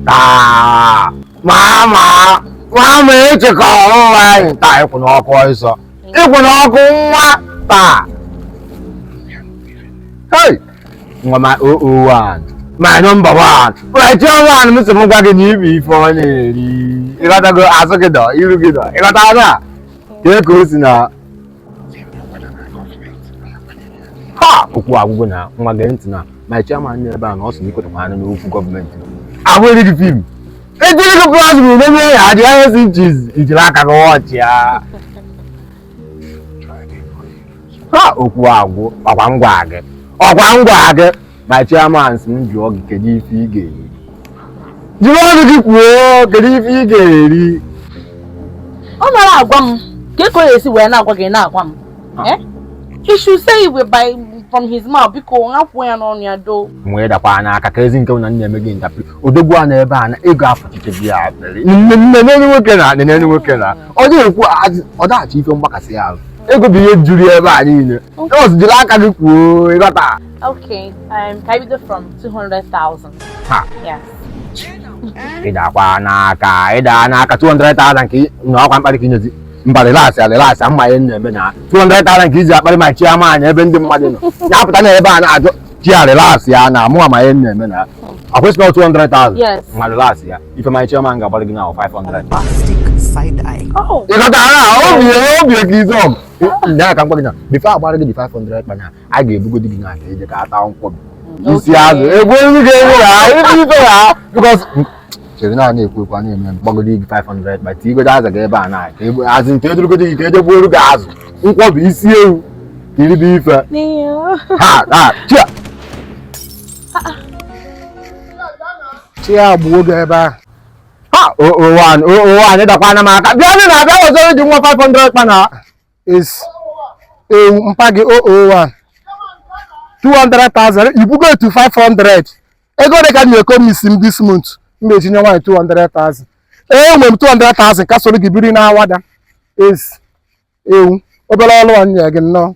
Taa mama mama echekọ ọrụ anyị taa ịkwụ n'ọkụ ọsọ ịkwụ n'ọkụ nwa taa. Hey! Nwa ma 001, my number one, my chairman m sị m gwa gị na ibe ife ọ na-eri ịghọtago azụ gị dọ iru gị dọ ịghọta na kee ka o si na ha okwu agwụgwụ na nwa gee ntị na my chairman nọ ebe a na ọ sị na ikwetakwa anya n'okwu gọọmenti ahụghị gị film ejiri gị plasma na-eme ya adị anya si nchiz ijiri aka gị wọchị ya ha okwu agwụ ọkwa ngwa gị ọkwa ngwa gị. My chairman sị m jụọ gị, kedu ife ị ga-eri? Jiri ọnụ gị kwuo, kedu ife ị ga-eri? Ọ nara agwa m ka eko ya esi wee na-agwa gị na-agwa m. Eh? He should say it by from his mouth. Biko, ha kwuo ya n'ọnụ ya doo. Nwee dakwa n'aka ka ezi nke na na-eme gị ntapị odogwu a na ebe a na ego afọchiche gị ya akpịrị nne n'elu nwoke na nne nwoke na ọ dịghị ekwu ọ daghachi ife mgbakasị ahụ ego bụ ihe juru ebe a niile ọzọ jiri aka gị kwuo ịghọta. Okay, can I bido from 200,000? Ha. Yes. Ịdakwa n'aka ịda n'aka 200,000 ka na ọkwa mkparị ka ị nyezi mba relax ya relax mma ihe na-eme na 200,000 ka iji akparị ma chairman ebe ndị mmadụ nọ ya pụta na ebe a na-ajụ chi ya relax ya na mụ ama ihe na-eme na akwụsị na 200,000. Yes. Ma relax ya ife my chairman ga-agbalị gị na 500. Bombastic side eye. Oh. Ịghọtara obi obi ka izu ọgụ ndị aka mkpa gị na before agbara gị dị 500 kpanya a ga-ebugodi gị na aka eje ka ata nkwọbi isi azụ egbu onye ga-enwe ya ife ife ya because chere na na-ekwu ekwu a na-eme mgbagodi gị 500 ma tigodo azụ gị ebe a na ka egbu azụ nke edurugodi gị ka eje gbuoru gị azụ nkwọbi isi ewu ka iribe ife ha ha chia Chi ya gbuo gị ebe ahụ. Ha o one o one ịdakwana m aka bịa na abịa wezoro ji nwa 500 kpana Is ewu mpa gị 001 200,000 ibugo to 500 ego dị ka m na-eko m isi m this month m ga-etinye nwaanyị 200,000 enwe m 200,000 ka soro gị biri na awada is ewu obere ọlụ a nye gị nnọọ.